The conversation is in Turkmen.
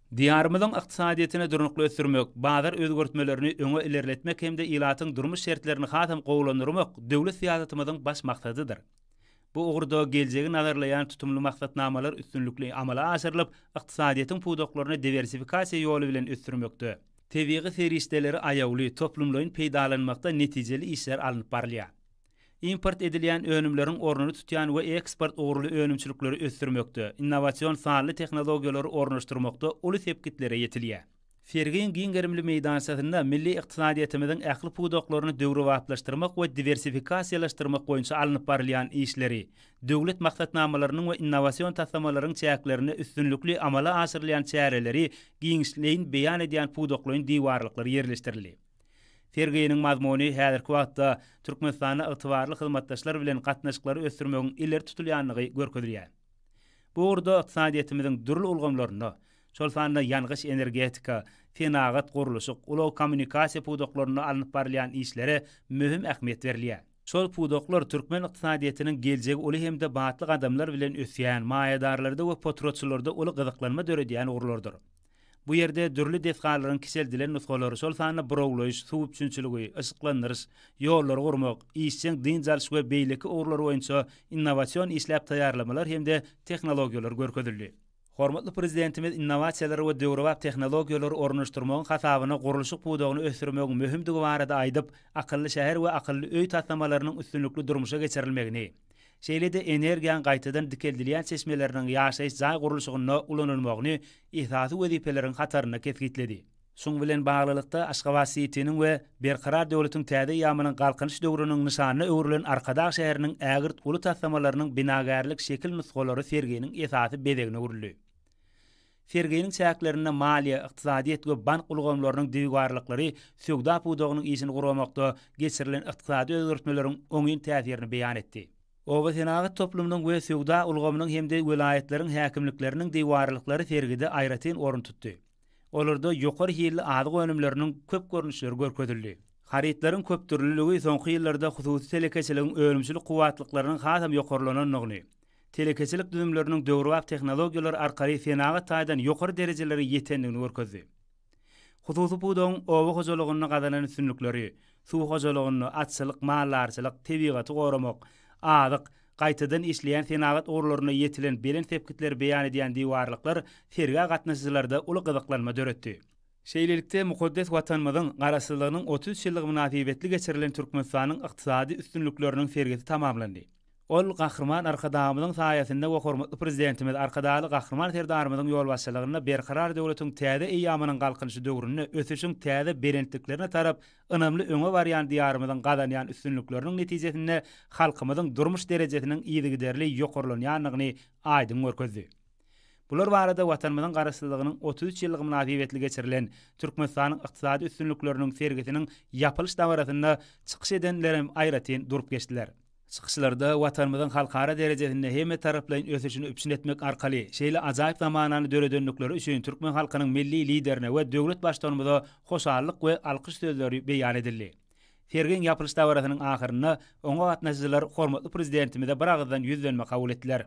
Diýarymyzyň ykdysadyýetini durnukly ösdürmek, bazar özgertmelerini öňe ilerletmek hem-de ilatyň durmuş şertlerini hasam gowulandyrmak döwlet syýasatymyzyň baş maksadydyr. Bu ugurda geljegi nazarlaýan tutumly maksatnamalar üstünlikli amala aşyrylyp, ykdysadyýetiň pudaklaryny diwersifikasiýa ýoly bilen ösdürmekde, tebigy serişdeleri aýawly, toplumlaýyn peýdalanmakda netijeli işler alnyp barylýar. Import edilýän önümleriň ornuny tutýan we eksport ugurly önümçilikleri ösdürmekde, innowasion sanly tehnologiýalary ornaşdyrmakda uly sepgitlere ýetilýär. Sergiň giň gerimli meýdançasynda milli ykdysadyýetimiziň ähli pudaklaryny döwrebaplaşdyrmak we diwersifikasiýalaşdyrmak boýunça alnyp barylýan işleri, döwlet maksatnamalarynyň we innowasion taslamalaryň çäklerinde üstünlikli amala aşyrylýan çäreleri giňişleýin beýan edýän pudaklaýyn diwarlyklar ýerleşdirildi. Serginiň mazmuny häzirki wagtda Türkmenistanda ygtybarly hyzmatdaşlar bilen gatnaşyklary ösdürmegiň ileri tutulýandygy görkezilýär. Bu ugurda ykdysadyýetimiziň dürli ulgamlarynda, şol sanda ýangyç-energetika, senagat, gurluşyk, ulag-kommunikasiýa pudaklarynda alnyp barylýan işlere möhüm ähmiýet berilýär. Şol pudaklar türkmen ykdysadyýetiniň geljegi uly hem-de batly gadamlar bilen ösýän, maýadarlarda we potratçylarda uly gyzyklanma döredýän ugurlardyr. Bu ýerde dürli desgalaryň kiçeldilen nusgalary, şol sanda burawlaýyş, suw üpjünçiligi, yşyklandyryş, ýollary gurmak, işjeň dynç alyş we beýleki ugurlar boýunça innowasion işläp taýýarlamalar hem-de tehnologiýalar görkezildi. Hormatly Prezidentimiz innowasiýalary we döwrebap tehnologiýalary ornaşdyrmagyň hasabyna gurluşyk pudagyny ösdürmegiň möhümdigi barada aýdyp, akylly şäher we akylly öý taslamalarynyň üstünlikli durmuşa geçirilmegini, şeýle-de energiýanyň gaýtadan dikeldilýän çeşmeleriniň ýaşaýyş jaý gurluşygynda ulanylmagyny esasy wezipeleriň hatarynda kesgitledi. Şuň bilen baglylykda, Aşgabat-sitiniň we Berkarar döwletiň täze eýýamynyň Galkynyş döwrüniň nyşanyna öwrülen Arkadag şäheriniň ägirt uly taslamalarynyň binagärlik şekil nusgalary serginiň esasy bezegine öwrüldi. Serginiň çäklerinde maliýe, ykdysadyýet we bank ulgamlarynyň diwarlyklary söwda pudagynyň işini guramakda geçirilen ykdysady özgertmeleriň oňyn täsirini beýan etdi. Obasenagat toplumynyň we söwda ulgamynyň hem-de welaýatlaryň häkimlikleriniň diwarlyklary sergide aýratyn orun tutdy. Olarda ýokary hilli azyk önümleriniň köp görnüşleri görkezildi. Harytlaryň köpdürlüligi soňky ýyllarda hususy telekeçiligiň önümçilik kuwwatlyklarynyň hasam ýokarlanandygyny, telekeçilik düzümleriniň döwrebap tehnologiýalar arkaly senagat taýdan ýokary derejelere ýetendigini görkezdi. Hususy pudagyň oba hojalygynda gazanan üstünlikleri, suw hojalygynda, atçylyk, maldarçylyk, tebigaty goramak, azyk, gaýtadan işleýän senagat ugurlarynda ýetilen belent sepgitleri beýan edýän diwarlyklar sergä gatnaşyjylarda uly gyzyklanma döretdi. Şeýlelikde, mukaddes Watanymyzyň Garaşsyzlygynyň 33 ýyllygy mynasybetli geçirilen Türkmenistanyň ykdysady üstünlikleriniň sergisi tamamlandy. Ol Gahryman Arkadagymyzyň saýasynda we hormatly Prezidentimiz Arkadagly Gahryman Serdarymyzyň ýolbaşçylygynda Berkarar döwletiň täze eýýamynyň Galkynyşy döwründe ösüşiň täze belentliklerine tarap ynamly öňe barýan Diýarymyzyň gazanýan üstünlikleriniň netijesinde halkymyzyň durmuş derejesiniň yzygiderli ýokarlanýandygyny aýdyň görkezdi. Bular barada Watanymyzyň Garaşsyzlygynyň 33 ýyllygy mynasybetli geçirilen Türkmenistanyň ykdysady üstünlikleriniň sergisiniň ýapylyş dabarasynda çykyş edenlerem aýratyn durup geçdiler. Çykyşlarda Watanymyzyň halkara derejesinde hemmetaraplaýyn ösüşini üpjün etmek arkaly şeýle ajaýyp zamanany döredendikleri üçin türkmen halkynyň Milli Liderine we döwlet Baştutanymyza hoşallyk we alkyş sözleri beýan edildi. Sergiň ýapylyş dabarasynyň ahyrynda oňa gatnaşyjylar hormatly Prezidentimize biragyzdan ýüzlenme kabul etdiler.